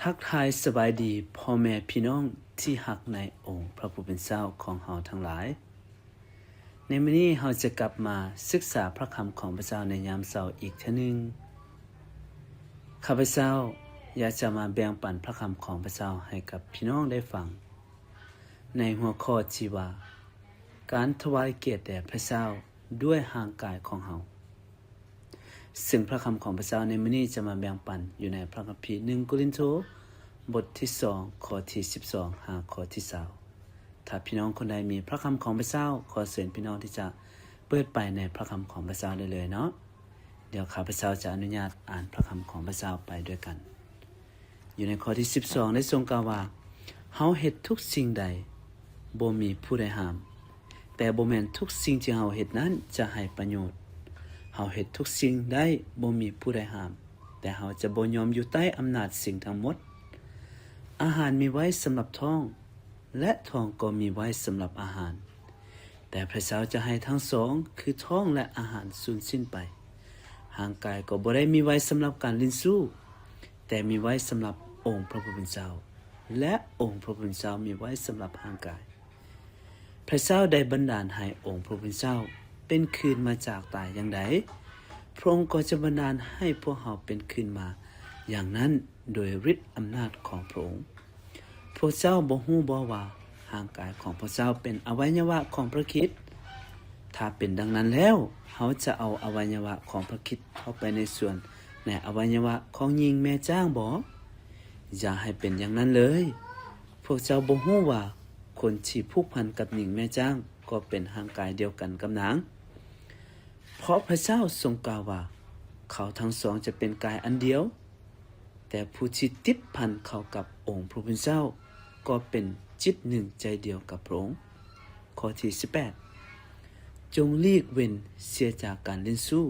ທັກທາຍສະບາຍດີພໍ່ແມ່ພີ່ນ້ອງທີ່ຮັກໃນອົງພະຜູ້ເປັນເຈົ້າຂອງເຮົາທັງຫຼາຍ. ໃນມື້ນີ້ເຮົາຈະກັບມາສຶກສາພະຄຳຂອງພະເຈົ້າໃນຍາມເຊົ້າອີກເທື່ອໜຶ່ງ. ຂ້າພະເຈົ້າຢາກຈະມາແບ່ງປັນພະຄຳຂອງພະເຈົ້າໃຫ້ກັບພີ່ນ້ອງໄດ້ຟັງ ໃນຫົວຂໍ້ທີ່ວ່າ ການຖວາຍກຽດແດ່ພະເຈົ້າດ້ວຍຮ່າງກາຍຂອງເຮົາ. ເຊິ່ງພະຄຳຂອງພະເຈົ້າໃນມື້ນີ້ຈະມາແບ່ງປັນຢູ່ໃນພະຄຳພີໜຶ່ງໂກລິນໂທ ບົດທີສອງ ຂໍ້ທີສິບສອງ ຫາຂໍ້ທີຊາວ. ຖ້າພີ່ນ້ອງຄົນໃດມີພະຄຳຂອງພະເຈົ້າ, ຂໍເຊີນພີ່ນ້ອງທີ່ຈະເປີດໄປໃນພະຄຳຂອງພະເຈົ້າໄດ້ເລີຍເນາະ. ດຽວຂ້າພະເຈົ້າຈະອະນຸຍາດອ່ານພະຄຳຂອງພະເຈົ້າໄປດ້ວຍກັນ. ຢູ່ໃນຂໍ້ທີສິບສອງ ໄດ້ຊົງກ່າວວ່າ, ເຮົາເຮັດທຸກສິ່ງໃດບໍ່ມີຜູ້ໃດຫ້າມ, ແຕ່ບໍ່ແມ່ນທຸກສິ່ງທີ່ເຮົາເຮັດນັ້ນຈະໃຫ້ປະໂຫຍດ. ເຮົາເຮັດທຸກສິ່ງໄດ້ບໍ່ມີຜູ້ໃດຫ້າມ, ແຕ່ເຮົາຈະບໍ່ຍອມຢູ່ໃຕ້ອຳນາດສິ່ງທັງໝົດ. ອາຫານມີໄວ້ສຳລັບທ້ອງ, ແລະ ທ້ອງກໍມີໄວ້ສຳລັບອາຫານ. ແຕ່ພະເຈົ້າຈະໃຫ້ທັງສອງ, ຄືທ້ອງ ແລະ ອາຫານ ສູນສິ້ນໄປ. ຮ່າງກາຍກໍບໍ່ໄດ້ມີໄວ້ສຳລັບການຫຼິ້ນຊູ້, ແຕ່ມີໄວ້ສຳລັບອົງພະຜູ້ເປັນເຈົ້າ, ແລະ ອົງພະຜູ້ເປັນເຈົ້າມີໄວ້ສຳລັບຮ່າງກາຍ. ພະເຈົ້າໄດ້ບັນດານໃຫ້ອົງພະຜູ້ເປັນເຈົ້າເປັນຄືນມາຈາກຕາຍຢ່າງໃດ, ພະອົງກໍຈະບັນດານໃຫ້ພວກເຮົາເປັນຄືນມາຢ່າງນັ້ນໂດຍລິດອຳນາດຂອງພະອົງ. ພວກເຈົ້າບໍ່ຮູ້ບໍວ່າຮ່າງກາຍຂອງພວກເຈົ້າເປັນອະໄວຍະວະຂອງພະຄຣິດ? ຖ້າເປັນດັ່ງນັ້ນແລ້ວ, ເຮົາຈະເອົາອະໄວຍະວະຂອງພະຄຣິດເຂົ້າໄປມີສ່ວນໃນອະໄວຍະວະຂອງຍິງແມ່ຈ້າງບໍ? ຢ່າໃຫ້ເປັນຢ່າງນັ້ນເລີຍ. ພວກເຈົ້າບໍ່ຮູ້ວ່າຄົນທີ່ຜູກພັນກັບຍິງແມ່ຈ້າງກໍເປັນຮ່າງກາຍດຽວກັນກັບນາງ? ເພາະພະເຈົ້າຊົງກ່າວວ່າ, ເຂົາທັງສອງຈະເປັນກາຍອັນດຽວ. ແຕ່ຜູ້ທີ່ຕິດພັນເຂົ້າກັບອົງພະຜູ້ເປັນເຈົ້າ ກໍເປັນຈິດໜຶ່ງໃຈດຽວກັບພະອົງ. ຂໍ້ທີສິບແປດ ຈົ່ງຫຼີກເວັ້ນເສຍຈາກການຫຼິ້ນຊູ້.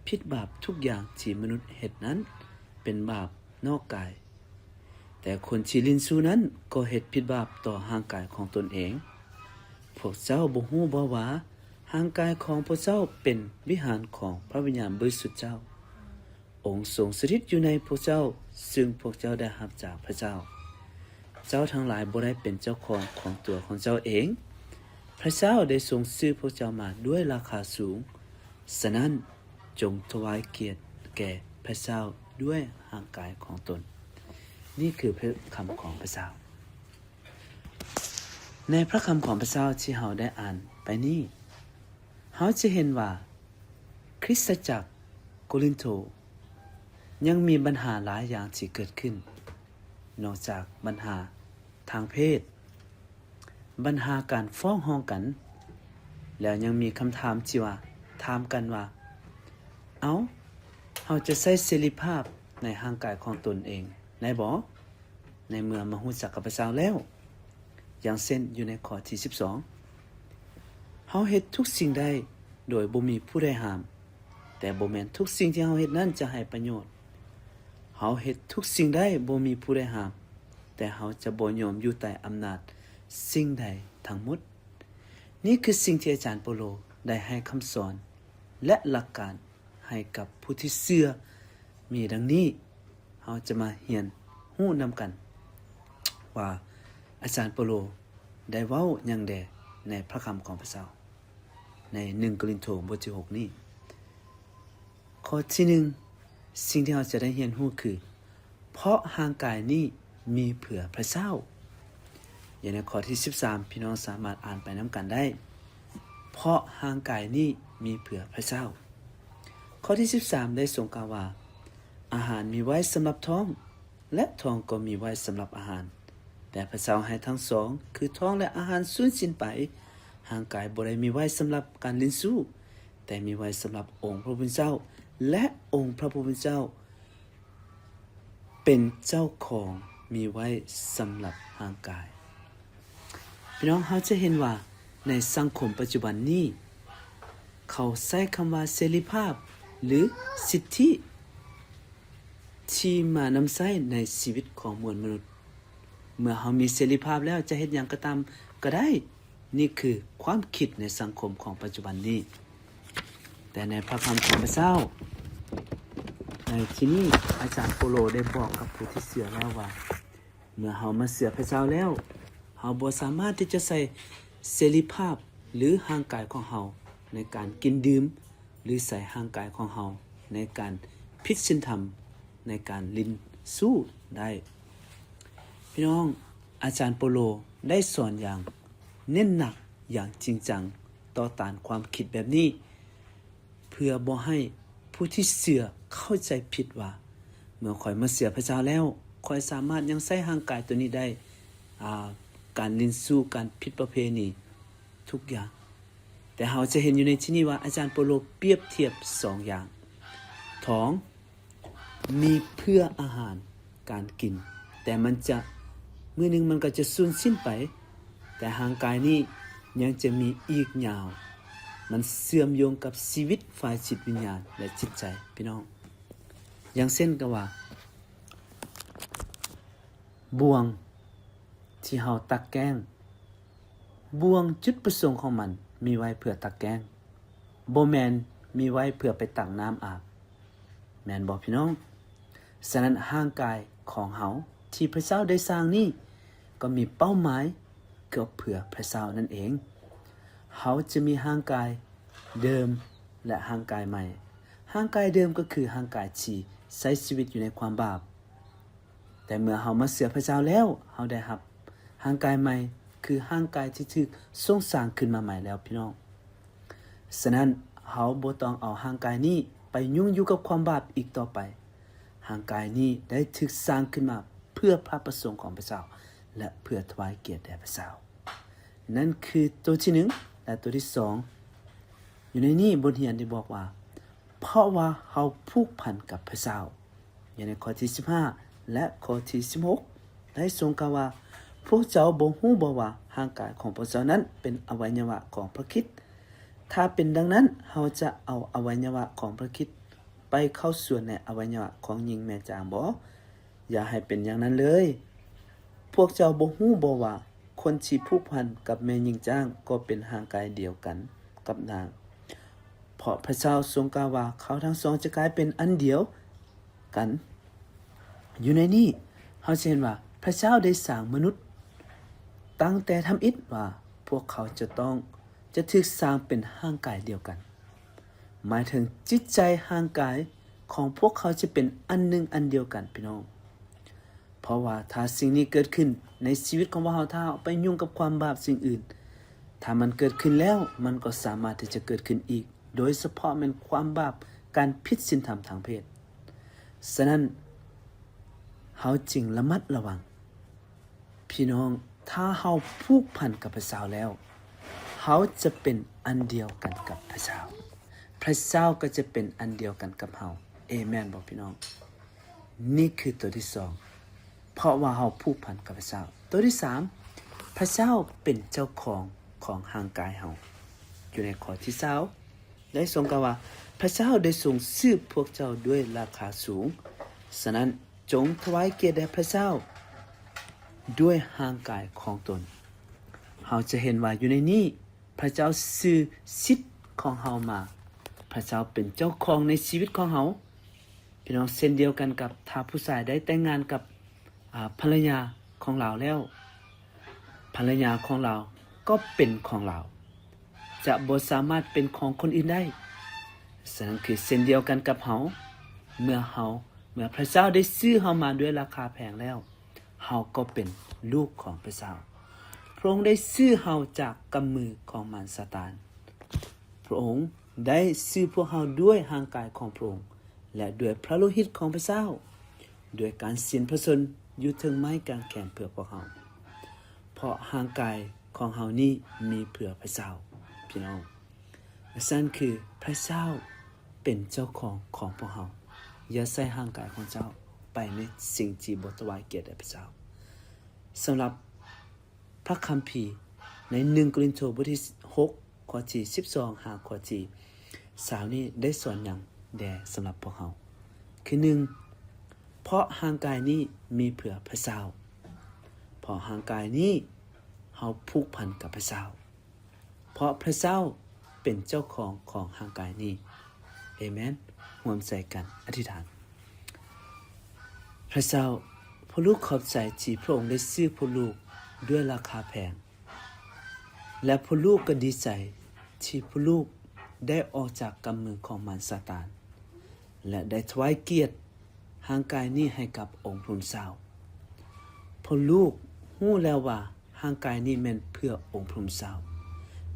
ຜິດບາບທຸກຢ່າງທີ່ມະນຸດເຮັດນັ້ນເປັນບາບນອກກາຍ, ແຕ່ຄົນທີ່ຫຼິ້ນຊູ້ນັ້ນກໍເຮັດຜິດບາບຕໍ່ຮ່າງກາຍຂອງຕົນເອງ. ພວກເຈົ້າບໍ່ຮູ້ບໍວ່າ ຮ່າງກາຍຂອງພວກເຈົ້າເປັນວິຫານຂອງພະວິນຍານບໍລິສຸດເຈົ້າ? ອົງຊົງສະຖິດຢູ່ໃນພວກເຈົ້າ, ຊຶ່ງພວກເຈົ້າໄດ້ຮັບຈາກພະເຈົ້າ. ເຈົ້າທັງຫຼາຍບໍ່ໄດ້ເປັນເຈົ້າຂອງຂອງຕົວຂອງເຈົ້າເອງ. ພະເຈົ້າໄດ້ຊົງຊື້ພວກເຈົ້າມາດ້ວຍລາຄາສູງ. ສະນັ້ນ, ຈົ່ງຖວາຍກຽດແກ່ພະເຈົ້າດ້ວຍຮ່າງກາຍຂອງຕົນ. ນີ້ຄືພະຄຳຂອງພະເຈົ້າ. ໃນພະຄຳຂອງພະເຈົ້າທີ່ເຮົາໄດ້ອ່ານໄປນີ້, ເຮົາຈະເຫັນວ່າຄຣິສຕະຈັກໂກລິນໂທຍັງມີບັນຫາຫຼາຍຢ່າງທີ່ເກີດຂຶ້ນ, ນອກຈາກບັນຫາທາງເພດ, ບັນຫາການຟ້ອງຮ້ອງກັນ, ແລ້ວຍັງມີຄຳຖາມທີ່ວ່າ ຖາມກັນວ່າ, ເອົ້າ, ເຮົາຈະໃຊ້ເສລີພາບໃນຮ່າງກາຍຂອງຕົນເອງໄດ້ບໍ? ໃນເມື່ອມາຮູ້ຈັກກັບພະເຈົ້າແລ້ວ, ຢ່າງເຊັ່ນ ຢູ່ໃນຂໍ້ທີສິບສອງ, ເຮົາເຮັດທຸກສິ່ງໄດ້ໂດຍບໍ່ມີຜູ້ໃດຫ້າມ, ແຕ່ບໍ່ແມ່ນທຸກສິ່ງທີ່ເຮົາເຮັດນັ້ນຈະໃຫ້ປະໂຫຍດ. ເຮົາເຮັດທຸກສິ່ງໄດ້ບໍ່ມີຜູ້ໃດຫ້າມ, ແຕ່ເຮົາຈະບໍ່ຍອມຢູ່ໃຕ້ອຳນາດສິ່ງໃດທັງໝົດ. ນີ້ຄືສິ່ງທີ່ອາຈານເປົາໂລໄດ້ໃຫ້ຄຳສອນ ແລະ ຫຼັກການໃຫ້ກັບຜູ້ທີ່ເຊື່ອ. ມີດັ່ງນີ້, ເຮົາຈະມາຮຽນຮູ້ນຳກັນວ່າ ອາຈານເປົາໂລໄດ້ເວົ້າຫຍັງແດ່ ໃນພະຄຳຂອງພະເຈົ້າ ໃນໜຶ່ງໂກລິນໂທ ບົດທີຫົກນີ້. ຂໍ້ທີໜຶ່ງ, ສິ່ງທີ່ເຮົາຈະໄດ້ຮຽນຮູ້ຄື ເພາະຮ່າງກາຍນີ້ມີເພື່ອພະເຈົ້າ. ຢູ່ໃນຂໍ້ທີສິບສາມ, ພີ່ນ້ອງສາມາດອ່ານໄປນຳກັນໄດ້, ເພາະຮ່າງກາຍນີ້ມີເພື່ອພະເຈົ້າ. ຂໍ້ທີສິບສາມ ໄດ້ຊົງກ່າວວ່າ, ອາຫານມີໄວ້ສຳລັບທ້ອງ ແລະ ທ້ອງກໍມີໄວ້ສຳລັບອາຫານ, ແຕ່ພະເຈົ້າໃຫ້ທັງສອງ, ຄືທ້ອງ ແລະ ອາຫານ ສູນສິ້ນໄປ. ຮ່າງກາຍບໍ່ໄດ້ມີໄວ້ສຳລັບການຫຼິ້ນຊູ້, ແຕ່ມີໄວ້ສຳລັບອົງພະຜູ້ເປັນເຈົ້າ, ແລະ ອົງພະຜູ້ເປັນເຈົ້າ ເປັນເຈົ້າຂອງມີໄວ້ສຳລັບຮ່າງກາຍ. ພີ່ນ້ອງ, ເຮົາຈະເຫັນວ່າໃນສັງຄົມປັດຈຸບັນນີ້, ເຂົາໃຊ້ຄຳວ່າເສລີພາບ ຫຼື ສິດທິ ທີ່ມານຳໃຊ້ໃນຊີວິດຂອງມວນມະນຸດ. ເມື່ອເຮົາມີເສລີພາບແລ້ວ, ຈະເຮັດຫຍັງກໍຕາມກໍໄດ້. ນີ້ຄືຄວາມຄິດໃນສັງຄົມຂອງປັດຈຸບັນນີ້. ແຕ່ໃນພະຄຳຂອງພະເຈົ້າ, ໃນ ໃນທີ່ນີ້ ອາຈານໂປໂລໄດ້ບອກກັບຜູ້ທີ່ເຊື່ອແລ້ວວ່າ ເມື່ອເຮົາມາເຊື່ອພະເຈົ້າແລ້ວ ເຮົາບໍ່ສາມາດທີ່ຈະໃຊ້ເສລີພາບ ຫຼື ຮ່າງກາຍຂອງເຮົາໃນການກິນດື່ມ ຫຼື ໃຊ້ຮ່າງກາຍຂອງເຮົາໃນການຜິດສິນທຳ ໃນການຫຼິ້ນຊູ້ໄດ້. ພີ່ນ້ອງ, ອາຈານໂປໂລໄດ້ສອນຢ່າງເນັ້ນໜັກ ຢ່າງຈິງຈັງຕໍ່ຕ້ານຄວາມຄິດແບບນີ້ ເພື່ອບໍ່ໃຫ້ຜູ້ທີ່ເຊື່ອເຂົ້າໃຈຜິດວ່າ ເມື່ອຂ້ອຍມາເຊື່ອພະເຈົ້າແລ້ວ ຂ້ອຍສາມາດຍັງໃຊ້ຮ່າງກາຍໂຕນີ້ໄດ້, ອາ, ການຫຼິ້ນຊູ້, ການຜິດປະເພນີ, ທຸກຢ່າງ. ແຕ່ເຮົາຈະເຫັນຢູ່ໃນທີ່ນີ້ວ່າ ອາຈານໂປໂລປຽບທຽບສອງຢ່າງ. ທ້ອງມີເພື່ອອາຫານການກິນ, ແຕ່ມັນຈະ, ມື້ໜຶ່ງມັນກໍຈະສູນສິ້ນໄປ, ແຕ່ຮ່າງກາຍນີ້ຍັງຈະມີອີກຍາວ. ມັນເຊື່ອມໂຍງກັບຊີວິດຝ່າຍຈິດວິນຍານ ແລະ ຈິດໃຈ, ພີ່ນ້ອງ. ຢ່າງເຊັ່ນກັບວ່າ ບ່ວງທີ່ເຮົາຕັກແກ້ງ, ບ່ວງຈຸດປະສົງຂອງມັນມີໄວ້ເພື່ອຕັກແກ້ງ, ບໍ່ແມ່ນມີໄວ້ເພື່ອໄປຕັກນ້ຳອາບ, ແມ່ນບໍ່ພີ່ນ້ອງ? ສະນັ້ນ ຮ່າງກາຍຂອງເຮົາທີ່ພະເຈົ້າໄດ້ສ້າງນີ້ ກໍມີເປົ້າໝາຍກໍເພື່ອພະເຈົ້ານັ້ນເອງ. ເຮົາຈະມີຮ່າງກາຍເດີມ ແລະ ຮ່າງກາຍໃໝ່. ຮ່າງກາຍເດີມກໍຄືຮ່າງກາຍທີ່ໃຊ້ຊີວິດຢູ່ໃນຄວາມບາບ. ແຕ່ເມື່ອເຮົາມາເຊື່ອພະເຈົ້າແລ້ວ, ເຮົາໄດ້ຮັບຮ່າງກາຍໃໝ່, ຄືຮ່າງກາຍທີ່ຖືກຊົງສ້າງຂຶ້ນມາໃໝ່ແລ້ວ, ພີ່ນ້ອງ. ສະນັ້ນ, ເຮົາບໍ່ຕ້ອງເອົາຮ່າງກາຍນີ້ໄປຫຍຸ້ງຢູ່ກັບຄວາມບາບອີກຕໍ່ໄປ. ຮ່າງກາຍນີ້ໄດ້ຖືກສ້າງຂຶ້ນມາເພື່ອພະປະສົງຂອງພະເຈົ້າ ແລະ ເພື່ອຖວາຍກຽດແດ່ພະເຈົ້າ. ນັ້ນຄືໂຕທີໜຶ່ງ ແລະ ໂຕທີສອງ. ຢູ່ໃນນີ້ບົດຮຽນໄດ້ບອກວ່າ ເພາະວ່າເຮົາຜູກພັນກັບພະເຈົ້າ. ຢູ່ໃນຂໍ້ທີສິບຫ້າ ແລະ ຂໍ້ທີສິບຫົກ ໄດ້ຊົງກ່າວວ່າ, ພວກເຈົ້າບໍ່ຮູ້ບໍວ່າຮ່າງກາຍຂອງພວກເຈົ້ານັ້ນເປັນອະໄວຍະວະຂອງພະຄຣິດ? ຖ້າເປັນດັ່ງນັ້ນ, ເຮົາຈະເອົາອະໄວຍະວະຂອງພະຄຣິດໄປເຂົ້າສວນໃນອະໄວຍະວະຂອງຍິງແມ່ຈ້າງບໍ? ຢ່າໃຫ້ເປັນຢ່າງນັ້ນເລີຍ. ພວກເຈົ້າບໍ່ຮູ້ບໍວ່າ ຄົນທີ່ຜູກພັນກັບແມ່ຍິງຈ້າງກໍເປັນຮ່າງກາຍດຽວກັນກັບນາງ? ເພາະພະເຈົ້າຊົງກ່າວວ່າ ເຂົາທັງສອງຈະກາຍເປັນອັນດຽວກັນ. ຢູ່ໃນນີ້ເຮົາຈະເຫັນວ່າ ພະເຈົ້າໄດ້ສ້າງມະນຸດຕັ້ງແຕ່ທຳອິດວ່າ ພວກເຂົາຈະຕ້ອງ ຈະຖືກສ້າງເປັນຮ່າງກາຍດຽວກັນ. ໝາຍເຖິງຈິດໃຈຮ່າງກາຍຂອງພວກເຂົາຈະເປັນອັນໜຶ່ງອັນດຽວກັນ, ພີ່ນ້ອງ. ເພາະວ່າຖ້າສິ່ງນີ້ເກີດຂຶ້ນໃນຊີວິດຂອງພວກເຮົາ, ຖ້າເຮົາໄປຫຍຸ້ງກັບຄວາມບາບສິ່ງອື່ນ, ຖ້າມັນເກີດຂຶ້ນແລ້ວ, ມັນກໍສາມາດທີ່ຈະເກີດຂຶ້ນອີກ, ໂດຍສະເພາະແມ່ນຄວາມບາບ, ການຜິດສິນທຳທາງເພດ. ສະນັ້ນ, ເຮົາຈຶ່ງລະມັດລະວັງ. ພີ່ນ້ອງ, ຖ້າເຮົາຜູກພັນກັບພະເຈົ້າແລ້ວ, ເຮົາຈະເປັນອັນດຽວກັນກັບພະເຈົ້າ. ພະເຈົ້າກໍຈະເປັນອັນດຽວກັນກັບເຮົາ. ເອແມນບໍ່, ພີ່ນ້ອງ? ນີ້ຄືຕົວທີສອງ, ເພາະວ່າເຮົາຜູກພັນກັບພະເຈົ້າ. ຕົວທີສາມ, ພະເຈົ້າເປັນເຈົ້າຂອງຂອງຮ່າງກາຍເຮົາ. ຢູ່ໃນຂໍ້ທີຊາວ ໄດ້ຊົງກ່າວວ່າ, ພະເຈົ້າໄດ້ຊົງຊື້ພວກເຈົ້າດ້ວຍລາຄາສູງ. ສະນັ້ນ, ຈົ່ງຖວາຍກຽດແດ່ພະເຈົ້າດ້ວຍຮ່າງກາຍຂອງຕົນ. ເຮົາຈະເຫັນວ່າຢູ່ໃນນີ້ ພະເຈົ້າຊື້ສິດຂອງເຮົາມາ. ພະເຈົ້າເປັນເຈົ້າຂອງໃນຊີວິດຂອງເຮົາ. ພີ່ນ້ອງ, ເຊັ່ນດຽວກັນກັບຖ້າຜູ້ຊາຍໄດ້ແຕ່ງງານກັບ ອາ ພັນລະຍາຂອງລາວແລ້ວ, ພັນລະຍາຂອງລາວກໍເປັນຂອງລາວ, ຈະບໍ່ສາມາດເປັນຂອງຄົນອື່ນໄດ້. ສະນັ້ນຄືເຊັ່ນດຽວກັນກັບເຮົາ, ເມື່ອເຮົາ, ເມື່ອພະເຈົ້າໄດ້ຊື້ເຮົາມາດ້ວຍລາຄາແພງແລ້ວ, ເຮົາກໍເປັນລູກຂອງພະເຈົ້າ. ພະອົງໄດ້ຊື້ເຮົາຈາກກຳມືຂອງມານຊາຕານ. ພະອົງໄດ້ຊື້ພວກເຮົາດ້ວຍຮ່າງກາຍຂອງພະອົງ ແລະ ດ້ວຍພະໂລຫິດຂອງພະເຈົ້າ, ດ້ວຍການສິ້ນພະຊົນຢູ່ເທິງໄມ້ກາງແຂນເພື່ອພວກເຮົາ. ເພາະຮ່າງກາຍຂອງເຮົານີ້ມີເພື່ອພະເຈົ້າ, ພີ່ນ້ອງ. ສະນັ້ນຄືພະເຈົ້າເປັນເຈົ້າຂອງຂອງພວກເຮົາ. ຢ່າໃຊ້ຮ່າງກາຍຂອງເຈົ້າໄປໃນສິ່ງທີ່ບໍ່ຖວາຍກຽດແດ່ພະເຈົ້າ. ສຳລັບ ພະຄຳພີໃນໜຶ່ງໂກລິນໂທ ບົດທີຫົກ ຂໍ້ທີສິບສອງ ຫາຂໍ້ທີຊາວນີ້ໄດ້ສອນຫຍັງແດ່ສຳລັບພວກເຮົາ? ຄື ໜຶ່ງ ເພາະຮ່າງກາຍນີ້ມີເພື່ອພະເຈົ້າ. ເພາະຮ່າງກາຍນີ້ເຮົາຜູກພັນກັບພະເຈົ້າ. ເພາະພະເຈົ້າເປັນເຈົ້າຂອງຂອງຮ່າງກາຍນີ້. ເອແມນ. ຮ່ວມໃຈກັນອະທິຖານ. ພະເຈົ້າ, ພວກລູກຂອບໃຈທີ່ພະອົງໄດ້ຊື້ພວກລູກດ້ວຍລາຄາແພງ ແລະ ພວກລູກກໍດີໃຈທີ່ພວກລູກໄດ້ອອກຈາກກຳມືຂອງມານຊາຕານ ແລະ ໄດ້ຖວາຍກຽດຮ່າງກາຍນີ້ໃຫ້ກັບອົງພະຜູ້ເຈົ້າ. ພວກລູກຮູ້ແລ້ວວ່າຮ່າງກາຍນີ້ແມ່ນເພື່ອອົງພະຜູ້ເຈົ້າ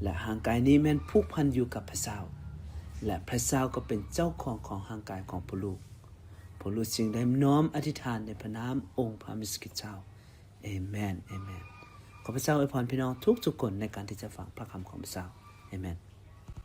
ແລະ ຮ່າງກາຍນີ້ແມ່ນຜູກພັນຢູ່ກັບພະເຈົ້າ ແລະ ພະເຈົ້າກໍເປັນເຈົ້າຂອງຂອງຮ່າງກາຍຂອງພວກລູກ. ພວກລູກຈຶ່ງໄດ້ນ້ອມອະທິຖານໃນພະນາມອົງພະເຢຊູຄຣິດເຈົ້າ. ເອເມນ, ເອເມນ. ຂໍພະເຈົ້າອວຍພອນພີ່ນ້ອງທຸກໆຄົນໃນການທີ່ຈະຟັງພະຄຳຂອງພະເຈົ້າ. ເອເມນ.